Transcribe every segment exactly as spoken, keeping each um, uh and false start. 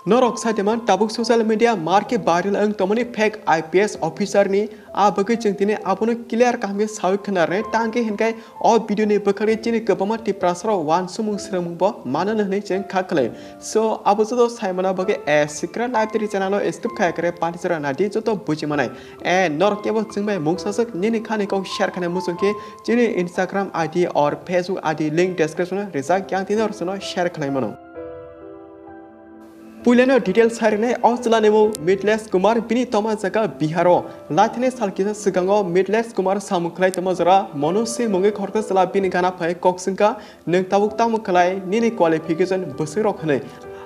Norok saiteman tabuk social media marke viral wng tongmani fake I P S officer ni, a bagwi chwng tini abono clear kaham khe sawi khna rwnai. Tangkhe hinkhe o video ni bwkhakni chini kwbangma Tiprasarok wansukmung swrwngmung bo mano hwnwi chwng kha khlai. So abo joto saimano bagwi a secret life tiri channel o skip khaya kre pati jora nadi joto buji manai. And norok kebo chwng bai mungsaswk nini khani kok share khainai muchung khe chini Instagram I D or Facebook I D link description o rijak, yang tini norok chwngno share khlai mano. Puilano detail sai rwnai o chwla ni mung Mitlesh Kumar, bini tongma jaga Bihar o. Laithani sal kisa swkango Mitlesh Kumar samung khlai tongma jora Manoj Singh mungwi khoroksa chwla bini gana phai kok swngkha, "Nwng tabuk tamo khlai nini qualification bwswk rok?" hwnwi.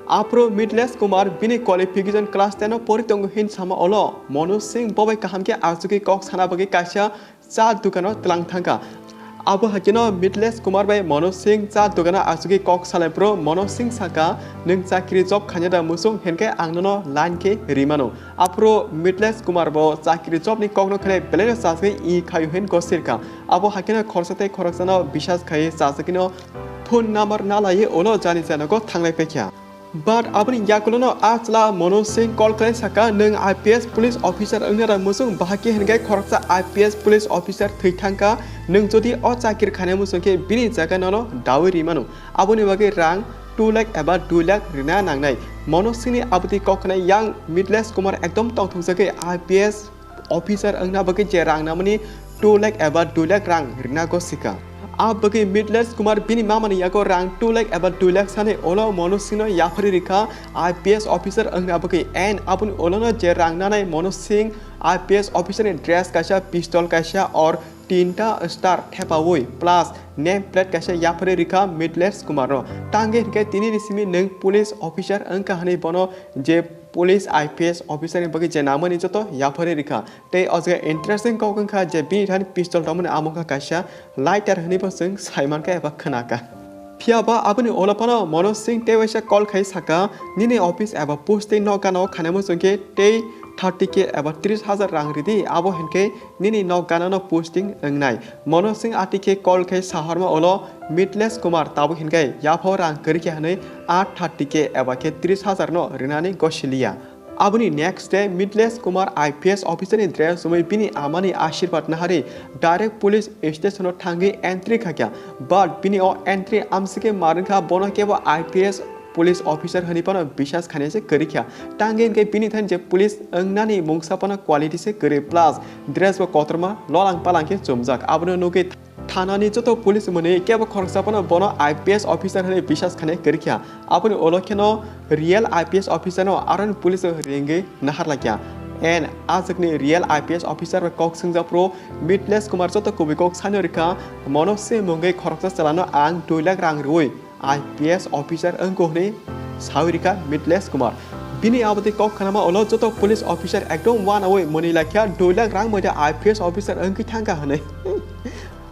Aphuru Mitlesh Kumar bini qualification class ten o pori tongo hin sama olo Manoj Singh bo bai kaham khe achugwi kok sana bagwi kaisa cha dukano twlang thangkha. Abo haikhe no Mitlesh Kumar bai Manoj Singh cha dukano achugwi kok salai phuru Manoj Singh sakha, "Nwng chakri job khaina da muchung, hinkhe ang nono line khe ri mano." Aphuru Mitlesh Kumar bo chakri job ni kokno khwnai belai no chasgwi i khaio hin gosirkha. Abo haikhe no khoroksa tei khoroksano bisas khaiwi chasgwi no phone number na laiwi ulo jani janogo thanglai paikha. But aboni yakulono a chwla Manoj Singh call khlai sakha, "Nwng I P S police officer wngna da muchung, bahakhe hinkhe khoroksa I P S police officer thwi thangkha, nwng jodi o chakri khaina muchung khe bini jaga nono dawi ri mano, aboni bagwi rang two lakh eba dui lakh rina nangnai." Manoj Singh ni aboni kok khwnai yang Mitlesh Kumar ekdom tongthokjagwi I P S officer wngna bagwi je rang namani two lakh eba dui lakh rang rina gosika. A bagwi Mitlesh Kumar bini mamani yago rang two lakh eba dui lakh sani ulo Manoj Singh no yapharwi rikha I P S officer wngna bagwi, and aboni ulo no je rang nanai Manoj Singh I P S officer ni dress kaisa, pistol kaisa, or tinta star thepawi plus name plate kaisa yapharwi rikha Mitlesh Kumar no. Tangwi hinkhe tini ni simi nwng police officer wngkha hwnwi bono je police I P S officer ni bagwi je namani joto yapharwi rikha. Tei o jaga interesting kok wngkha je bini thani pistol tongmani amo wngkha kaisa lighter hwnwi bo chwng sai mankha eba khwnakha. Phiya ba aboni ulo phano Manoj Singh tei waisa call khai sakha, "Nini office eba posting nok gana o khainai muchung khe tei thirty K eba tris hajar rang ridi, abo hinkhe nini nok gana no posting wngnai." Manoj Singh ati khe call khai sahorma ulo Mitlesh Kumar tabuk hinkhe yaphao rang kwrwi khe hwnwi a thirty K eba khe tris hajar no rinani gosiliya. Aboni next day Mitlesh Kumar I P S officer ni dress chumui bini amani ashirbad naharwi direct police station o thangwi entry khakya. But bini o entry amsike marwngkha, bono kebo I P S police officer hwnwi phano bisas khainai se kwrwi kha. Tangwi hinkhe bini thani je police wngnani mungsa phano quality se kwrwi, plus dress bo kotorma lolang palang khe chumjak. Abono nugwi thanani joto police mwnwi kebo khoroksa phano bono I P S officer hwnwi bisas khainai kwrwi kha. Aboni ulo kheno real I P S officer no aroni police rengwi naharlakya. And ajwkni real I P S officer bai kok swngjak phuru Mitlesh Kumar joto kubui kok sano rikha, Manoj Singh mungwi khoroksa chwlano ang dui lakh rang rwui I P S officer wngkha hwnwi sawi rikha Mitlesh Kumar. Bini aboni kok khnama ulo joto police officer ekdom wanaui mwnwi laikha, dui lakh rang moida I P S officer wngwi thangkha hwnwi.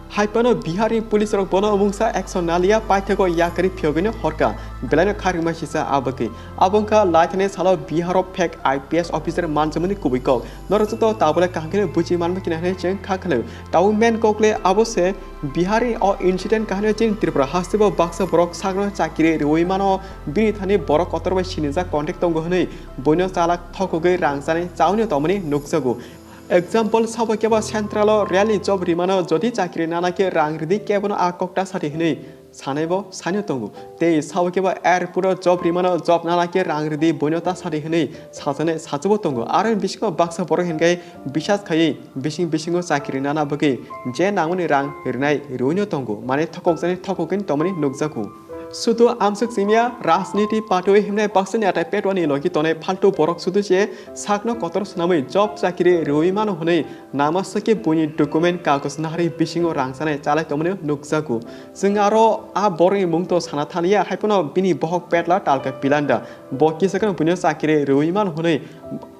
Hai phano Bihar ni police rok bono mungsa action naliya, paithago yakarwi phiyogwino horkha, belaino kharima sisa abagwi. Abo wngkha laithani salo Bihar o fake I P S officer manjamani kubui kok. Norok joto tabole kaham kheno buji manma kina hwnwi chwng kha khwlai. Tabuk main kok le abo se Bihar ni o incident kaham chini Tripura haste bo baksa borok sakno chakiri rwui mano, bini thani borok kotor bai sinijak contact tongo hwnwi buino chalak thokogwi rang chani chauni tongmani nukjago. Example, sabo kebo central o rally job rimano jodi chakiri nana khe rang ridi kebono a kokta sadi hwnwi sanaibo saino tongo. Tei sabo kebo airport o job rimano job nana khe rang ridi buino ta sadi hwnwi sajane sachubo tongo. Aro bisingo baksa borok hinkhe bisas khaiwi bising bisingo chakiri nana bagwi je nangmani rang rinai rwino tongo. Mane thokokjani thokokgwini tongmani nukjago. Sudu amswk simiya rajniti patwi himnai baksani atai petwani logi tonai phaltu borok sudu se sakno kotor swnamwi job chakiri rwui mano hwnwi nama sakhe buini document kagoj naharwi bisingo rang chanai chalai tongmani nukjago. Chwng aro a borokni mung to sana thaliya, hai phano bini bohok petla talka pilanda. Bo kisa kheno buino chakiri rwui mano hwnwi,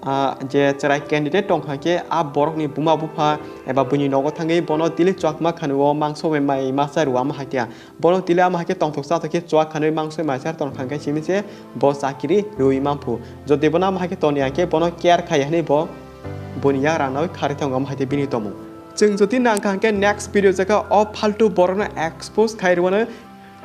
ah, je chwrai candidate tongkha khe a borokni buma bupha eba buini nogo thangwi bono tili chwakma khanuo mangso bai mai masa rwama hai khe. Bono tili ama hai khe tongthok chathok khe chuak khanwi mangsoi maichar tong kha khe simi se bo chakiri rwui manphu. Jodi bono ama hai khe toni ya khe bono care khai hwnwi bo boni yak rang nawi kharwi thango ama hai khe bini tomung. Chwng jodi nang kha hwnkhe next video jaka o phaltu borokno expose khai rwano.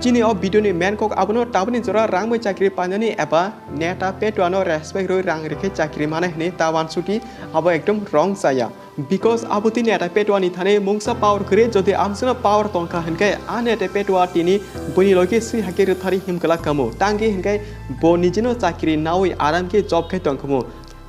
Chini o video ni main kok abono, tabukni jora rang bai chakri painani eba neta petuano respect rwi rang rikhe chakri manai hwnwi ta wansukdi, abo ekdom wrong chaya. Because abo twi neta petuani thani mungsa power kwrwi, jodi amsano power tongkha hwnkhe a neta petua tini buini logi swi hakhe rwthari himkla kamo. Tangwi hwnkhe bo nijino chakri naui aram khe job khai tongkhamu.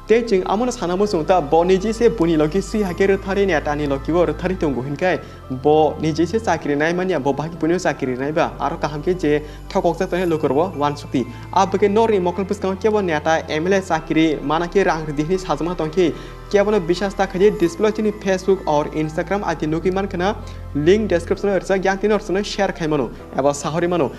Tei chwng amono sana muchung ta, bo niji se buini logi swi hakhe rwthari netani logi o rwthari tongo hwnkhe bo niji se chakri nai manya, bo baki buino chakri nai ba, aro kaham khe je thokok jak tongnai lukurok bo wansukdi. A bagwi norni mokol bwskango kebo neta M L A chakri mana khe rang rwdi hwnwi sajama tongkhe, kebono bisas ta khaidi display chini Facebook or Instagram I D nugwi mankha na, link description o rijak, yang tino rwchapno share khai mano eba sahori mano.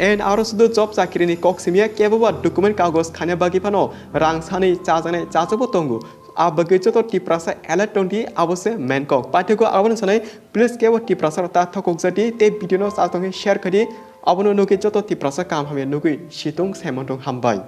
And aro sudu job chakri ni kok simiya kebo ba document kagoj khana bagwi phano rang sanwi chajaknai chajak bo tongo. A bagwi joto Tiprasa alert tongdi, abo se main kok. Paithakgo aboni sanai, please kebo Tiprasa rok ta thokok jadi tei video no chajak tongkhe share khadi, abono nugwi joto Tiprasa kaham hamya nugwi situng saimanrok hambai.